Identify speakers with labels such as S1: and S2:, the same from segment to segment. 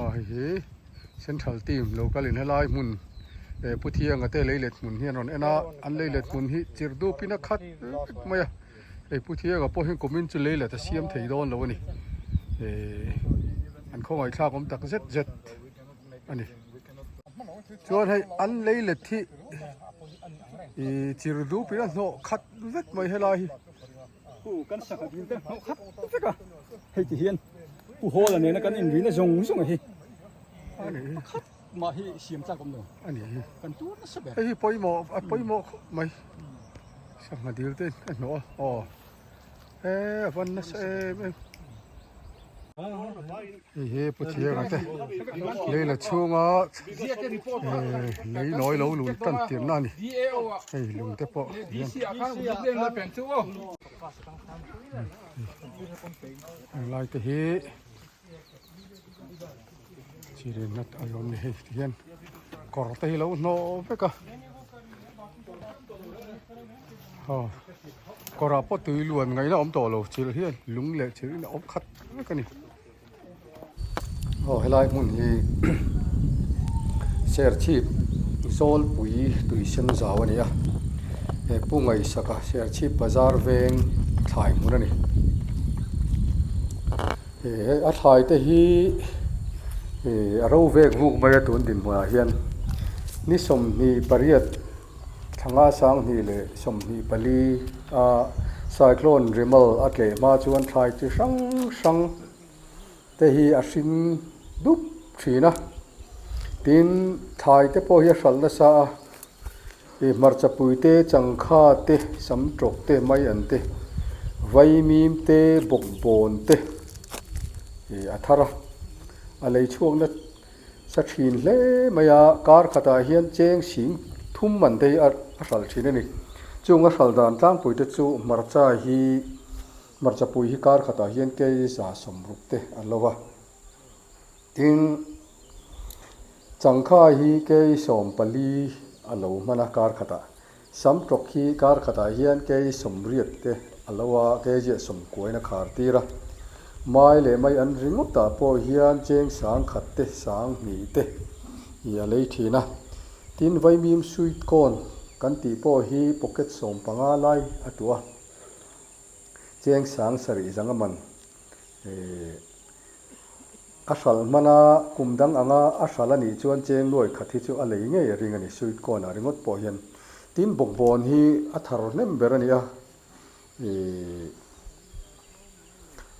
S1: Aw hei hi central team lo kalin helai hmun eh Pu Thianga te lei let hmun hi an rawn en a, an lei let hmun hi chirh dupin a khat vek mai a, hei Pu Thianga pawh hian kumin chu lei let a siam thei dawn lo a ni, eh an khawngaihthlak awm tak zet zet a ni. Chuan hei an lei let hi ih chirh dupin a hnawh khat vek mai helai hi.
S2: Pu kan sangha dil te hnawh khat vek a, hei ti hian Pu Hawla nena kan inrina zawng zawng a hi pakhat mah hi siam tlak awm lo
S1: a ni hi
S2: kan tur nasa ber.
S1: Hei hi pawimawh a pawimawh khawp mai sangha dil te a hnawh a aw he a van nasa em em. Hei hi Pu Thianga te leila chhunga lei nawi lo lun tan tirna a ni. Hei lung te pawh hian heng lai te hi chirin a awm a ni hei ti hian kawr te hi lo hnawh vek a. Aw kawrah pawh tui luan ngaihna awm tawh lo chilh hian lung leh chilh in a awm khat vek a ni. Aw helai hmun hi Serchhip Zawlpui tui sen zau a ni a he Pu Ngaihsaka Serchhip bazar veng thlai hmun a ni. He a thlai te hi a ro vek vuk mai a tun dinhmunah hian ni 28 Thlanga 2024 a Cyclone Remal a tleh hma chuan thlai chi hrang hrang te hi a hring dup thin a, tin thlai te pawh hi a hralh nasa a, ih hmarcha pui te, changkha te, sam tawk te, mai an te, vaimim te, bawkbawn te ih a thar a, a lei chhuakna Sa thin hle mai a, kar khatah hian cheng sing thum man te hi a hral thin a ni. Chung a hral dan tlangpui te chu hmarcha hi hmarcha pui hi kar khatah hian kei 160 te an lo va. Tin, changkha hi kei 14 a lo hman a kar khatah. Sam tawk hi kar khatah hian kei 80 te a lo a, kei ziah sawmkuain a khar tir a. Mai leh mai an ringawtah pawh hian cheng 1000 te 2000 te hi a lei thin a. Tin, vaimim sweet corn kan tih pawh hi pocket 15 lai a tuah a, cheng 7000 zanga man A hralh hman a, kum dang anga a hralh a nih chuan cheng nuai khat hi chu a lei ngei a ring a ni, sweet corn ah ringawt pawh hian. Tin, bawkbawn hi a thar hnem ber a ni a, ih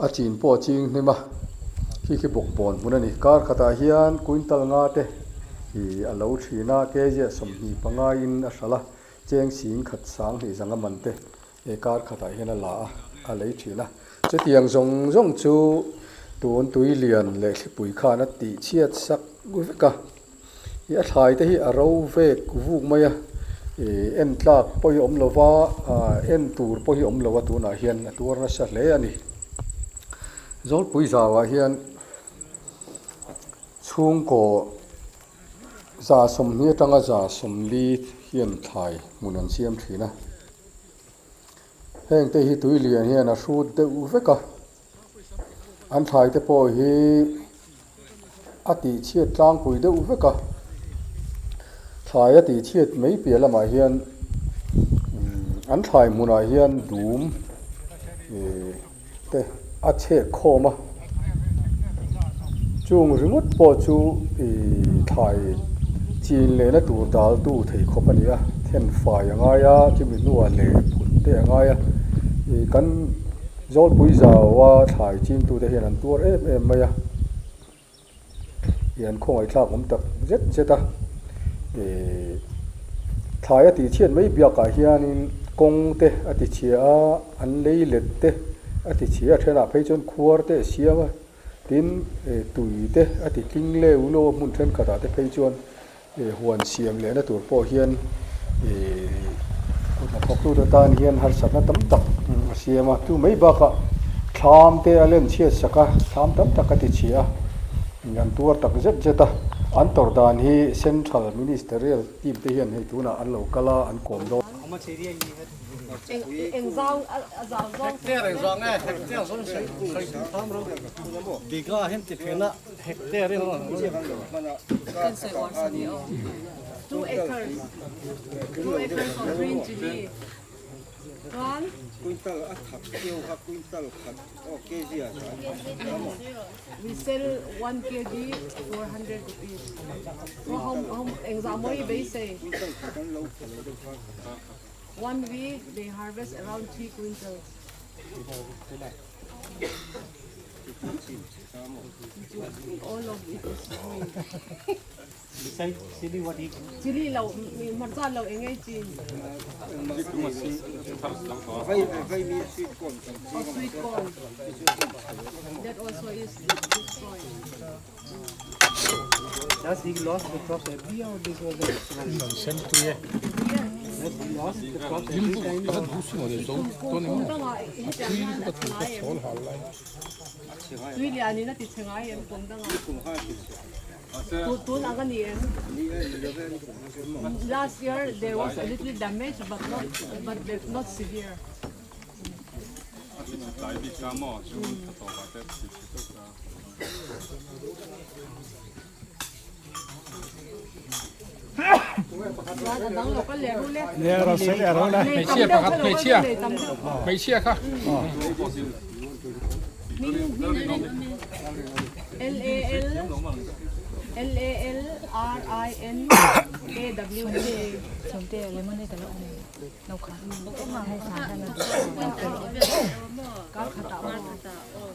S1: a chin pawh a ching hnem a, khi khi bawkbawn hmun a ni. Kar khatah hian quintal nga te ih a lo thin a, kg ah 25 in a hralh a, cheng 10,000 20 zanga man te He kar khatah hian a la a, a lei thin a. Chutiang zawng zawng chu tun tui lian leh thlipui khan a tih chhiat sak vek a. Ih a thlai te hi a ro vek vuk mai a, ih en tlak pawh hi a awm lo va, en tur pawh hi a awm lo a tunah hian a tuar nasa hle a ni. Zawlpui zauah hian chhungkaw 20 atanga 40 hian thlai hmun an siam thin a. Heng te hi tui lian hian a hrut deuh vek a, an thlai te pawh hi a tih chhiat tlangpui deuh vek a, thlai a tih chhiat mai piah lamah hian an thlai hmunah hian dum ihh te a chhek khawm a, chung ringawt pawh chu ihh thlai chin lehna tur dal tu thei khawp a ni a, then fai a ngai a, chumi hnuah leh phut te a ngai a, ihh kan zawlpui zau a thlai ching tute hian an tuar em em mai a. Ih an khawngaihthlak awm tak zet zet a, ih thlai a tih chhiat mai biakah hianin kawng te a ti chhia a, an lei let te a ti chhia a, thenah phei chuan khuar te a siam a, tin ih tui te a ti tling leu leu a hmun thenkhatah te phei chuan Ih huan siam lehna tur pawh hian ih kut hnathawktute tan hian harsatna tam tak a siam a, chu mai bakah thlam te a len chhiat sak a, thlam tam tak a ti chhia a, an tuar tak zet zet a, an tawrh dan hi Central Ministerial team te hian hei tunah an lo kal a, an kawm dawn.
S3: Eng zau a zau zawng
S4: Hectare eng zawng nge hectare zawng sawi sawi tham ro bigha hian ti thin a hectare in rawn
S3: Kan sawi uar sa ni aw. 2 acres. 2 acres of green chili. Chuan
S5: Quintal a thak keu kha quintal khat aw kg ah chuan
S3: We sell 1 kg 400 rupees. So how how eng zah mawi beisei.
S5: Quintal khat an lo phal deuh kha.
S3: One week they harvest around 3 quintals. All of it is green.
S4: Beside chili what he
S3: Chili lo hmarcha lo eng ei chin.
S5: Vai vai mi sweet corn kan
S3: Oh, sweet corn. That also is destroyed.
S4: Does he lost the crops every year or this was the
S3: Yeah.
S4: Does he lost the crops every time or
S3: Kum kum danga hetiang hian a che ngai em? Tui lian in a ti che ngai em kum danga? Tu tun ang a ni em? Last year there was a little damage but not but not severe. Chuan a dang lo kal leh ru le. Nei tam deuh kha lo kal ru nei tam deuh.
S6: Hmeichhia kha.
S3: Hming hming L A L L A L R I N A W A. Kar khatah maw?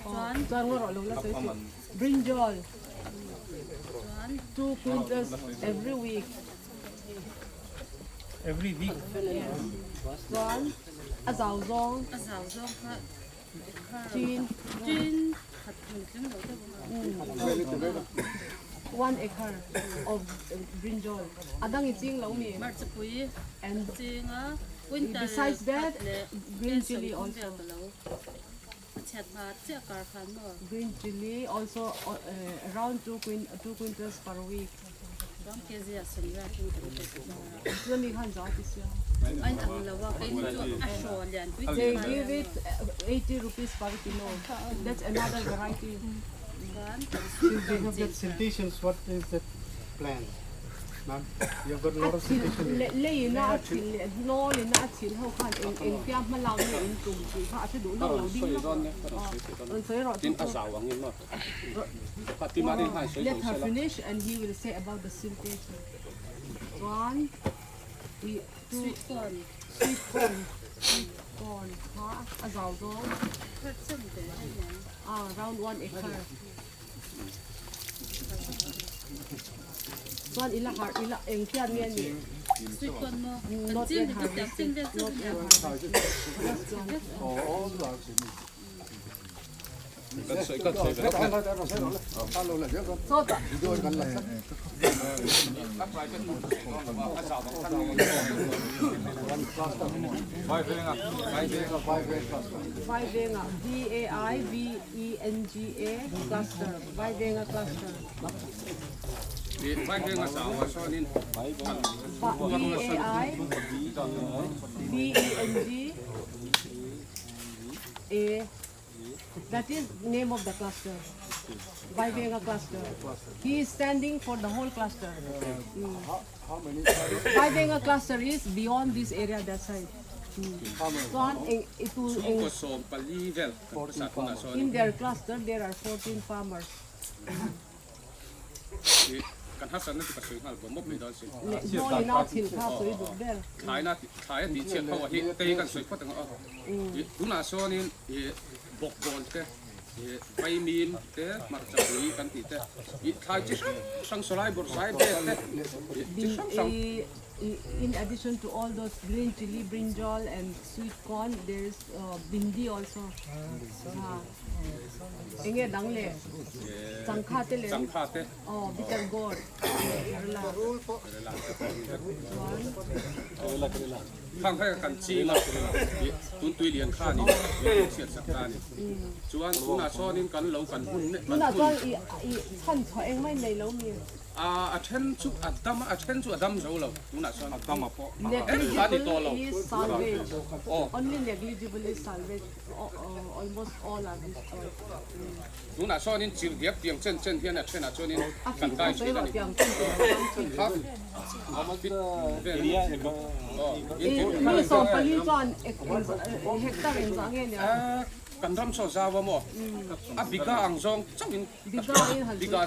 S3: Chuan ngaw rawh lo la sawi suh. Brinjal 2 quintals every week.
S4: Every week?
S3: Yes. Chuan a zau zawng.
S7: A zau zawng kha
S3: Chin.
S7: Chin khat hmun tling lo deuh ang a.
S3: 1 acre of brinjal. A dang i ching lo mi?
S7: Hmarchapui
S3: And
S7: ching a quintal
S3: besides that
S7: khat leh
S3: green
S7: pen
S3: chili
S7: sawmthum
S3: also.
S7: vel ka lo a chhiat hma chiah kar khan maw.
S3: Green chili also around 2 quintals per week.
S7: Chuan kg ah sawmriat in kan pe ta a.
S3: Chuan mi khan za ti sia.
S7: A in ang lo a, keini chu a hraw lian pui
S3: They
S7: chiah
S3: give it 80 rupees per kilo. That's another variety.
S7: Chuan kan
S4: Since they have got siltations, what is that plan? Ma'am, you have got a lot of siltation here.
S3: Lei in a chhil leh hnawl in a chhil ho khan eng eng tia hma lak nge in tum tih kha a hre duh lawk lo ding lawk rawn sawi rawh chu chu. Let her finish and he will say about the siltation. Chuan ih chu
S7: Sweet corn.
S3: Sweet corn sweet corn kha a zau zawng. Ah round 1 acre. Chuan ila har ila eng hian nge ni? Not yet harvested. Not yet harvested. Sawtah. Vaivenga, V-A-I-V-E-N-G-A, cluster, Vaivenga cluster. V-A-I-V-E-N-G-A, that is name of the cluster, Vaivenga cluster. He is standing for the whole cluster. Vaivenga cluster is beyond this area that side. Chuan eng i tu eng In their cluster there are 14 farmers. Leh hnawl ina thil kha sawi duh ber. In addition to all those green chili, brinjal and sweet corn, there is bindi also. Enge dang le? Changkha te le? Aw, bitter gourd leh Kerala. Chuan tunah chuan i chhan chhuah engmah in nei lo mi?
S6: A then chu a dam a, a then chu a dam zo lo tunah chuan. A dam a pawh engmah a ni tawh lo.
S3: Negligible is salvage. Only negligible is salvage. Almost all are destroyed.
S6: Tunah sawnin chil diak tiang chen chen hian a thenah chuanin kan kai thin a ni. Kha fit vel aw
S3: Mi 14 chuan hectare engzah nge nia?
S6: Kan ram saw zau a maw? A biga ang zawng chauhin biga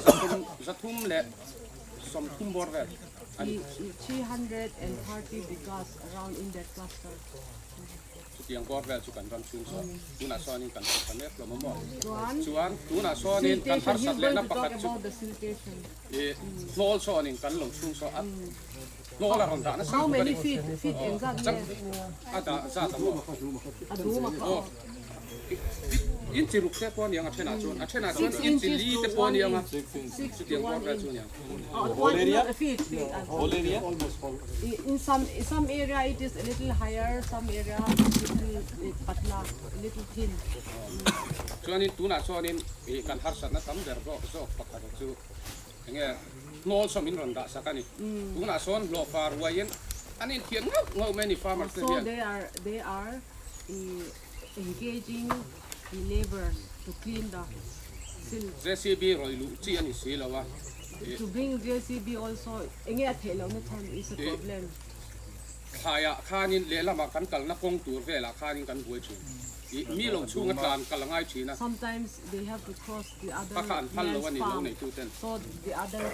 S6: 330 bawr vel a ni.
S3: 330 bigas around in that cluster.
S6: Chutiang bawr vel chu kan ram chhung saw tunah sawnin kan thawk ta mek hlawm a maw? Chuan tunah sawnin kan harsat lehna pakhat chu i hnawl sawnin kan lo chhung saw a hnawl a rawn dah nasa lutuk a ni. A dah zat a maw? Aw inchi ruk te pawh a niang a thenah chuan a thenah chuan inchi li te pawh a niang a chutiang bawr vel chu a niang.
S3: In some some area it is a little higher, some area little patla, little thin.
S6: Chuanin tunah chuanin ih kan harsatna tam ber zawk zawk pakhat chu enge hnawl saw min rawn dah sak a ni. Tunah sawn hlawhfa ruaiin an inthian ngauh ngauh mai a ni farmers te
S3: So
S6: hian.
S3: they are they are engaging the labours to clean the silt.
S6: JCB rawih luh chi a ni si lo a.
S3: To bring JCB also enge a theih lohna chhan is a problem.
S6: Thlaiah khanin lehlamah kan kalna kawng tur velah khanin kan buai thin. Ih mi lo chhunga tlan kal a ngai thin a.
S3: Sometimes they have to cross the other
S6: Kha kha an phal lo
S3: man's
S6: a ni lo
S3: farm
S6: neitu ten.
S3: so the other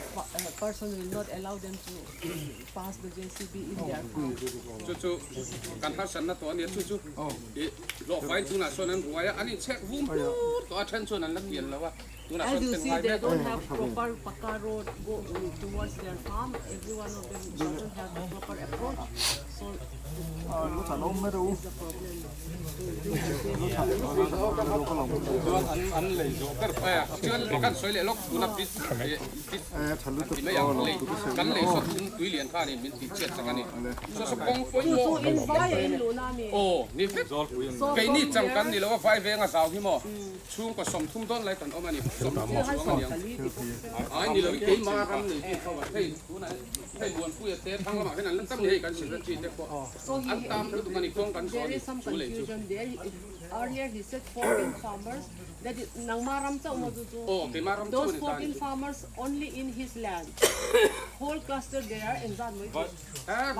S3: person will not allow them to pass the JCB in their farm.
S6: Chu chu kan harsatna tawh a nia chu chu ih hlawhfain tunah sawn an ruai a an inchhek vum hlut tawh a then chuan an la pian lo a.
S3: As you see they don't have proper pakka road go towards their farm every one of them doesn't have the proper approach so is the problem.
S6: Chuan an an lei zawh ber phai a chuan kan sawi leh lawk tuna bit bit an ti mai ang lei kan lei saw thum tui lian kha ani min tih chhiat chak ani saw saw kawng pawimawh aw ni vek keini chang kan ni lo a vai venga zau hi maw. Chhungkaw 30 dawn lai kan awm a ni, 30 chuang a niang. Ai ni lo i keimah ram nei bik ho a, hei tunah hei Muanpuia te thlang lamah hian an la tam ni hei kan secretary te pawh an tam lutuk a ni kawng kan zawh a ni chu lei chu. Aw keimah ram chauh a ni ta ni chu.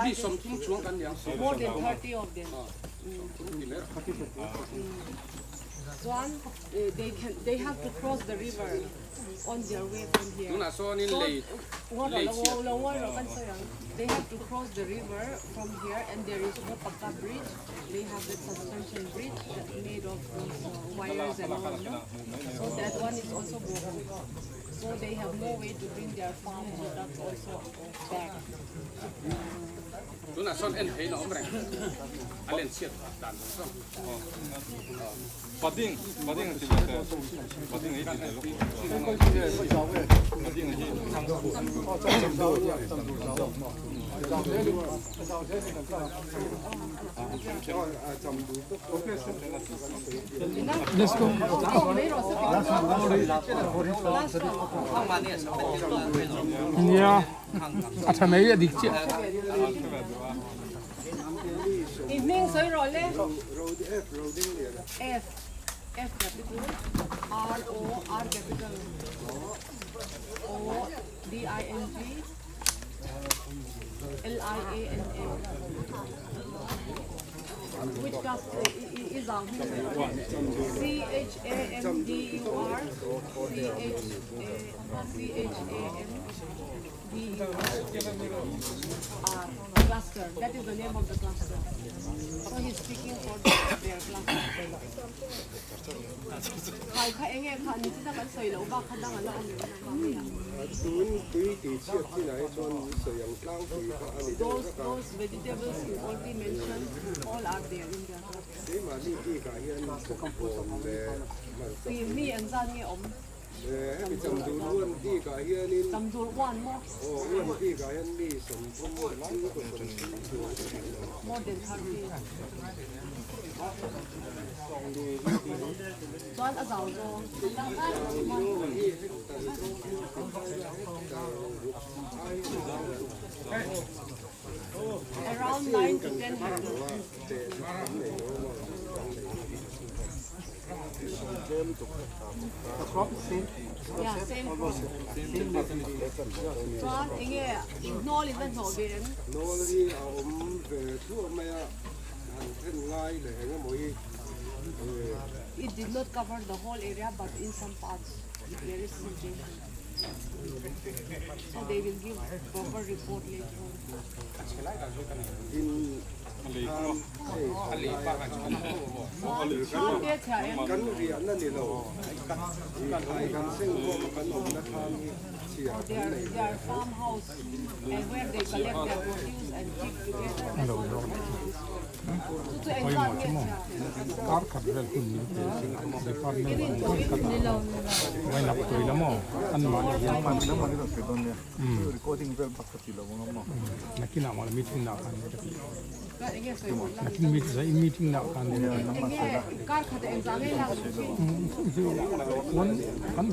S6: Mi 30 chuang kan niang. 30 ti mai rawh.
S3: Chuan they can they have to cross the river on their way from here.
S6: Tunah sawnin lei lei chhiat.
S3: Lo ngawi rawh kan sawi ang. They have to cross the river from here and there is no pakka bridge. They have that suspension bridge that made of those wires and all no. So that one is also broken. So they have no way to bring their farm products also back.
S6: Tunah sawn en theiin a awm reng a len chhiat dan zawng zawng.
S8: Padding padding a ti ve te padding a hi ti ve lawk padding a hi
S2: Let's go. Nia a tha mai a dik chiah.
S3: I hming sawi rawh le. F F capital R O R capital O D I N G L I A N A Which class i zang hming sawi rawh le. C H A M D U R C H A C H A M Cluster that is the name of the cluster so he is speaking for their cluster khai kha enge kha ni chita kan sawi loh bak kha dang a la awm em em
S5: Tun tui tih chhiat chinah hi chuan sawi ang tlangpui kha a ni deuh
S3: Those
S5: vek a.
S3: those vegetables you already mentioned all are there in their cluster.
S5: Keimahni bikah hian bawkbawn leh hmarcha
S3: Tui mi an zan nge awm?
S5: Hemi chamdur uan bikah hianin
S3: Chamdur uan maw?
S5: Aw, uan bikah hian mi 30 chhungkaw 30 chuang a ni lo.
S3: More than 30. Chuan a zau zawng. Around 9 to 10 hectares. Yeah, same crop. Chuan enge hnawl in a hnawh ve em?
S5: Hnawl hi a awm ve thluah mai a, han then ngai leh eng emaw hi.
S3: It did not cover the whole area but in some parts there is siltation. So they will give proper report later on.
S5: Kan riahna ni lo, thlai kan seng khawm a kan awmna thlam hi chhia kan nei ve tho.
S9: Pawimawh chu maw kar khat vel hun min pe sin department an kar khat ah vainap tui la maw an mahni hian nakinah mawle meeting nah khan ka tih nakin meeting nah khan chuan kan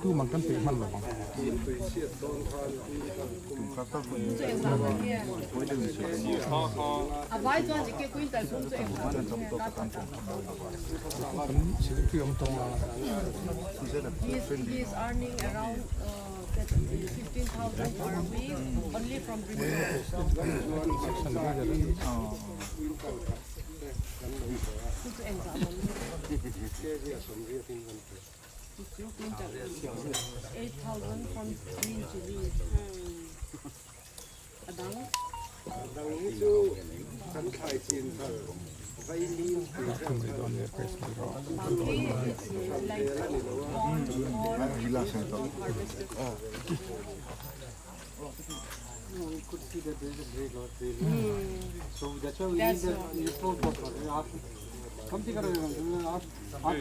S9: tuman kan peih hman lo ang.
S5: Dang hi chu kan thlai chin thar vaimim tih vel a ni lo a.